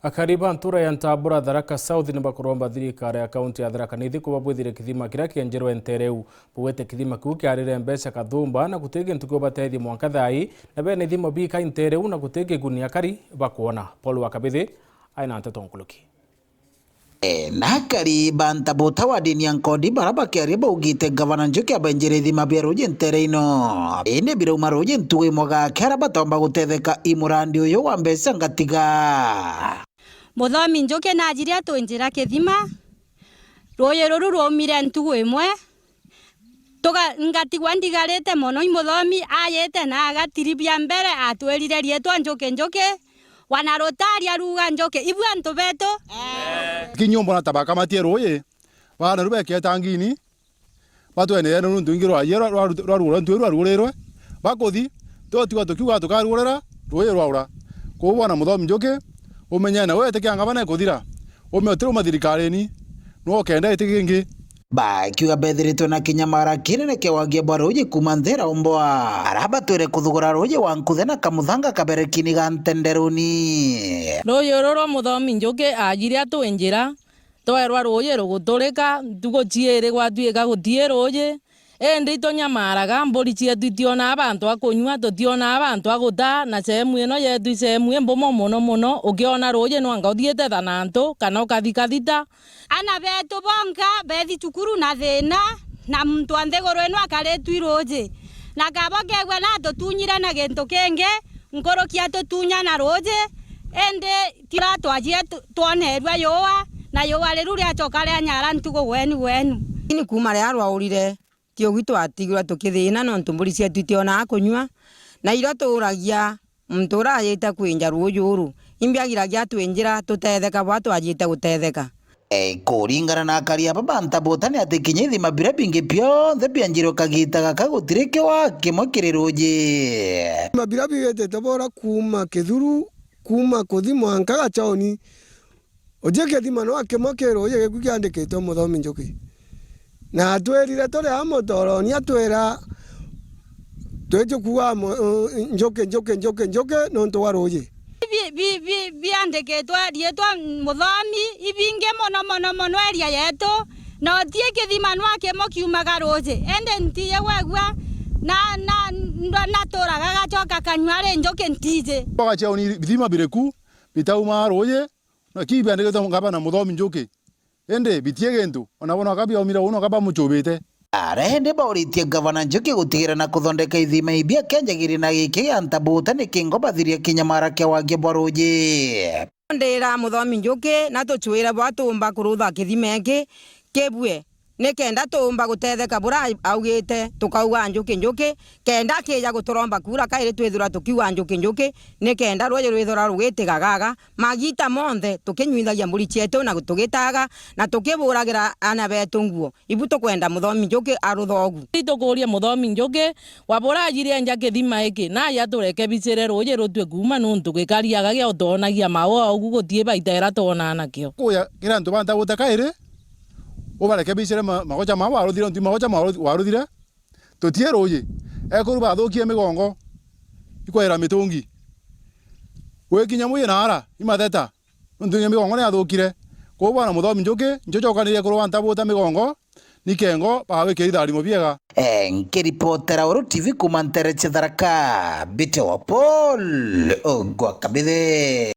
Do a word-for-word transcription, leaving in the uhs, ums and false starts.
Akari ba ntura ya Ntabura, Tharaka South, ni bakuromba thirikari ya kaunti ya Tharaka Nithi kubabwithire kithima kiria kienjerwe nteere iu. Bugwete kithima kiu kiarire mbeca kathumba na guti gintu kiubatethia mwanka thaa ii, na bena ithima bikai nteere iu na guti kiguni akari bakwona. Paul wa Kabithi aina nteto nkuruki. E, na akari ba Ntabuta wa dini ya Nkondi bara bakiaria baugite Gavana Njuki abenjire ithima bia ruuji nteere ino. Indi birauma ruuji ntugu imwe gake ara batomba gutetheka i murandi uyu wa mbeca ngatiga. Muthomi Njuki najiri atwinjira kithima, ruuji ruru rwaumire ntugu imwe, tuga-, ngatigwa ndigarite mono, i muthomi ayite na agatiri bia mbere atwirire riitwa Njuki Njuki, wana rutari aruga Njuki, ibua antu betu. Kinya umbona ta bakamatie ruuji, baana ru bekie tangini, batwenere nuntu ingi rwaiyie rwa-, rwa-, rwarugurwa ntu iu rwarugurirwe, bakuthi, tutigwa tukiuga tukarugurira ruuji rwaura. Kwou bwana Muthomi Njuki, umenye na we iti kia ngavana ikuthira, ume utirauma thirikarini, nwe ukenda iti kingi. Bakiuga bethiritwe na kinyamara kinene kia wagia bwa ruuji kuuma nthira umbwa, ara batwire kuthugura ruuji wa nkuthe na kamuthanga kaberekini ga ntenderuni. Ruuji uru rwa Muthomi Njuki ajiri atwinjira, twerwa ruuji ruguturika, ntugu ciiri gwatuika gutii ruuji, indi itunyamaraga, mburi cietu itionaa bantu a kunyua, tutionaa bantu a gutaa, na sehemu ino yetu i sehemu imbumo mono mono, ukiona ruuji nwanka uthiite thanantu, kana ukathi kathita. Ana betu bonka bethi cukuru na thina, na muntu wa nthiguru ino akaritwi ruuji, na kaba ukeegua natutunyire na gintu kingi nkuruki atutunya na ruuji, indi tira twajie tu-, twoneerua yuua, na yuua riru riacoka rianyara ntugu gwenu gwenu. Ini kuuma riria rwaurire, ti ugu twatigirwa tukithiina, nontu mburi cietu itionaa kunyua, na irio tuuragia, muntu uria ajite kwinja ruuji uru, imbi agiragia atwinjira tutetheka bwa twajite gutetheka. E, kuringana na akari aba ba Ntabuta ni ati kinya ithima biria bingi bionthe bienjirwe kagita gaka gutiri kiwa kimwe kiri ruuji. Ithima biria bigitite bora kuuma Kithuru, kuuma kuthi mwanka Gachaoni, uji kithima no kimwe ki ruuji giku kiandikitwe Muthomi Njuki. Na atwirire turi aa mutoroni, atwira twiji kuuga mo-, Njuki, Njuki, Njuki, Njuki nontu bwa ruuji. Bi-, bi-, bi-, biandikitwe riitwa Muthomi, ibingi mono, mono, mono area yetu, na uti kithima nwa kimwe kiumaga ruuji. Indi ntiji gwegua na, na, na, naturaga gacoka kanyua ri Njuki ntiji. Bagacia uni bithima biriku bitaumaa ruuji, na ki biandikitwe ngavana Muthomi Njuki. Indi bitie gintu, ona bo noka biaumire uu noka bamuchubite. Ara indi bauritie Gavana Njuki gutigira na kuthondeka ithima ibi akenjagiria na giki gia Ntabuta ni kingo bathiria kinyamara kia wagia bwa ruuji. Ndira Muthomi Njuki na tuchwire bwa tuumba kurutha kithima iki kibue, ni kenda tuumba gutetheka bura augite, tukauga Njuki Njuki, kenda akija guturomba kuura kairi twithirwa tukiuga Njuki Njuki, ni kenda ruuji rwithirwa rugitiga gaga, magiita monthe tukinyuithagia mburi cietu na tugitaga, na tukiburagira aana betu nguo. Ibu tukwenda Muthomi Njuki aruthogu. Itukuria Muthomi Njuki, wabura ajiri enja kithima iki, naja turekebicire ruuji rutue kuuma, nuntu gikariaga gia utoonagia maua ugu guti baita ira twonaa nakio. Kuya kiri antu ba Ntabuta kairi, ubarekebicire ma-, magocha mao waruthire, nti magocha mao waruthire. Tutie ruuji. Ekuru bathukie migongo, ikwaira mitungi. Gwikinya muyi na ara, imatheta. Nuntu inya migongo ni yathukire. Kwou bwana Muthomi Njuki, ncho chokanirie ekuru ba Ntabuta migongo, ni kengo bawikie itharimo biega. Eh, nkiripotera Uru T V kuuma ntere cia Tharaka, Mbite wa Paul Ogwa Kabithe.